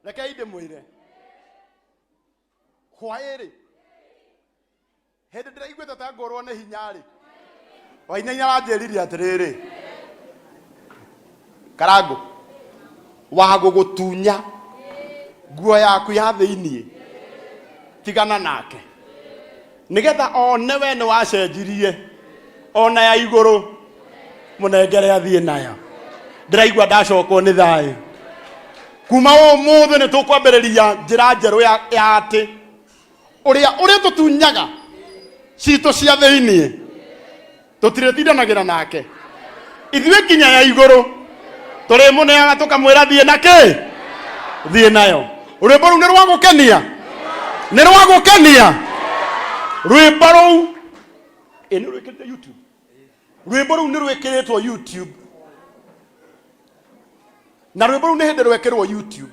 Rekei ndĩmwĩre hwaĩ-rĩ, hĩndĩ ndĩraiguĩte ta ngũrwo nĩ hinya-rĩ, Wainaina aranjĩrire atĩrĩrĩ, Karangũ, wa gũgũtunya nguo yaku ya thĩiniĩ, tigana nake, nĩgetha one we nĩ wacenjirie ona ya igũrũ, mũnengere athiĩ nayo. Ndĩraigua ndacokwo nĩ thayũ. Kuma ũmũthĩ nĩ tũkwambĩrĩria njĩra njerũ ya ya atĩ ũrĩa ũrĩtũtunyaga citũ cia thĩiniĩ tũtirĩtindanagĩra nake, ithuĩ nginya ya igũrũ tũrĩmũneaga tũkamwĩra thiĩ na kĩ, thiĩ nayo. Rwĩmbo rũu nĩ rwa gũkenia, nĩ rwa gũkenia rwĩmbo rũu. Ĩ nĩ rwĩkĩrĩte YouTube, rwĩmbo rũu nĩ rwĩkĩrĩtwo YouTube, na rwĩmbo rũu nĩ hĩndĩ rwekĩrwo YouTube.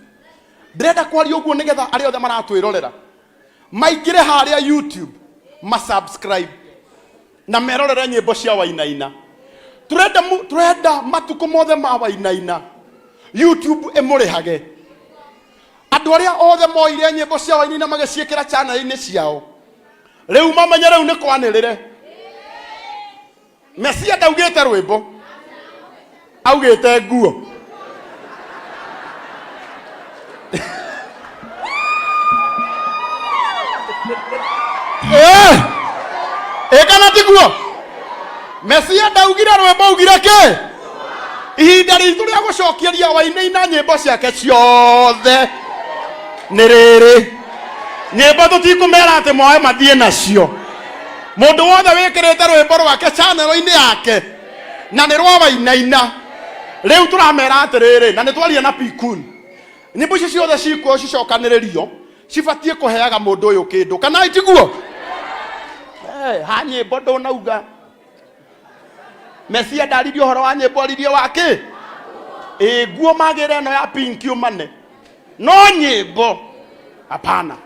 Ndĩrenda kwaria ũguo nĩgetha arĩa othe maratwĩrorera maingĩre harĩa YouTube, masubscribe na merorere nyĩmbo cia Wainaina. Turenda turenda matukũ mothe ma Wainaina YouTube ĩmũrĩhage. Andũ arĩa othe moire nyĩmbo cia Wainaina magĩciĩkĩra channel-inĩ ciao, rĩu mamenye rĩu nĩ kwanĩrĩre. Mesia ndaugĩte rwĩmbo, augĩte nguo. Eh! Ĩ kana tiguo? Mesia ndaugire rwĩmbo, augire kĩ? Ihinda ritũ rĩa gũcokeria Wainaina nyĩmbo ciake ciothe nĩ rĩrĩ. Nyĩmbo tũtikũmera atĩ moe mathiĩ nacio. Mũndũ wothe wĩkĩrĩte rwĩmbo rwake channel-inĩ yake na nĩ rwa Wainaina, rĩu tũramera atĩrĩrĩ, na nĩ twaria na Pikun, nyĩmbo icio ciothe cikuo cicokanĩrĩrio cibatiĩ kũheaga mũndũ ũyũ kĩndũ, kana tiguo? Eh, ha nyĩmbo ndũnauga Mesia ndaririe ũhoro wa nyĩmbo, aririe wa kĩ? Ĩ nguo magĩre ĩno ya pink ũmane, no nyĩmbo hapana.